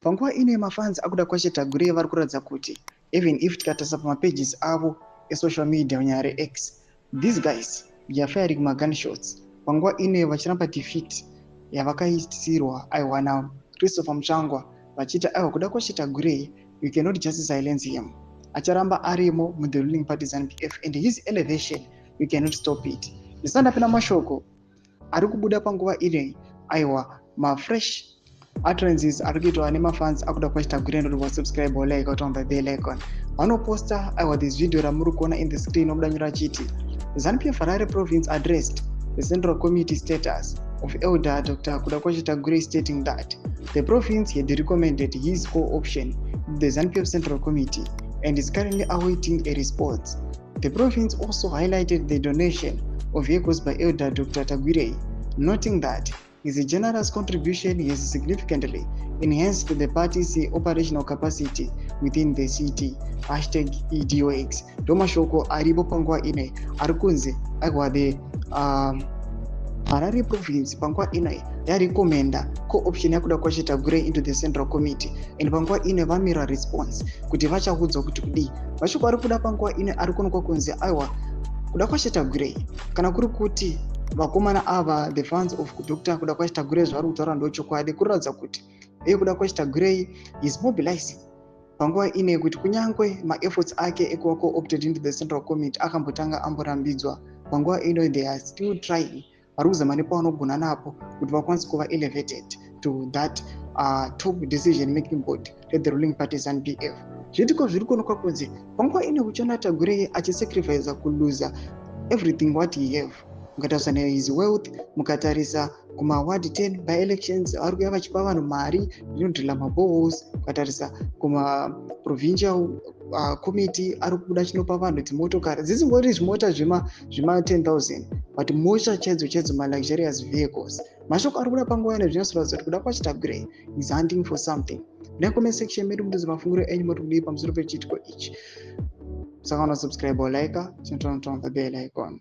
Panguva ino yemafans aKudakwashe Tagwirei vari kuratidza kuti even if tikatarisa pamapages avo esocial media, kunyanya reX, these guys, they are firing magunshots panguva ino vachiramba defeat yavakaisirwa, aiwa, naChristopher Mutsvangwa, vachiti aiwa, Kudakwashe Tagwirei, you cannot just silence him. Acharamba arimo muthe ruling party ZANU PF, and his elevation, you cannot stop it. Ndisati ndapinda mashoko ari kubuda panguva inei, aiwa, mafresh utterances ari kuitwa nemafans aKudakwashe Tagwirei, ndoti wasubscribe, like, waturn the bell icon. Vanoposta, aiwa, this video ramuri kuona in the screen, obuda nyora achiti, "ZANU PF Harare Province addressed the central committee status of Elder Dr. Kudakwashe Tagwirei, stating that the province had recommended his co-option to the ZANU PF Central Committee and is currently awaiting a response. The province also highlighted the donation of vehicles by Elder Dr. Tagwirei, noting that his generous contribution has significantly enhanced the party's operational capacity within the city. #EDOX." Ndo mashoko aripo panguva ino ari kunzi aiwa, the Harare Province panguva ino yarecommenda co-option yaKudakwashe Tagwirei into the central committee, and panguva ino vamira response kuti vachaudzwa kuti kudii. Mashoko ari kuda panguva ino ari kuonekwa kunzi aiwa, Kudakwashe Tagwirei, kana kuri kuti vakomana ava, the fans of Dr. Kudakwashe Tagwirei, zvavari kutaura ndochokwadi, kuratidza kuti iye Kudakwashe Tagwirei is mobilizing panguva ino, kuti kunyange maefforts ake ekuva co-opted into the central committee akambotanga amborambidzwa, panguva ino they are still trying, vari kuzama nepavanogona napo kuti vakwanise kuva elevated to that top decision making board rethe ruling party ZANU PF. Zviitiko zviri kuonekwa kunzi panguva ino kuchiona Tagwirei achisacrifica kuluza everything what he have. Mukatarisa nehis wealth, mukatarisa kumaward 10 by elections, vari kuuya vachipa vanhu mari inodrilla maboreholes. Mukatarisa kumaprovincial committee, ari kubuda achinopa vanhu dzimotokari dzisingori zvimota zvima 10 000, but mota chaidzo chaidzo, maluxurious vehicles. Mashoko ari kuda panguva ino zvinoratidza kuti Kudakwashe Tagwirei is hunting for something. Necomment section medu mutiudze mafungiro enyu, moti kudii pamusoro pechiitiko ichi. Saka unosubscribe, like, chinoturn the bell icon.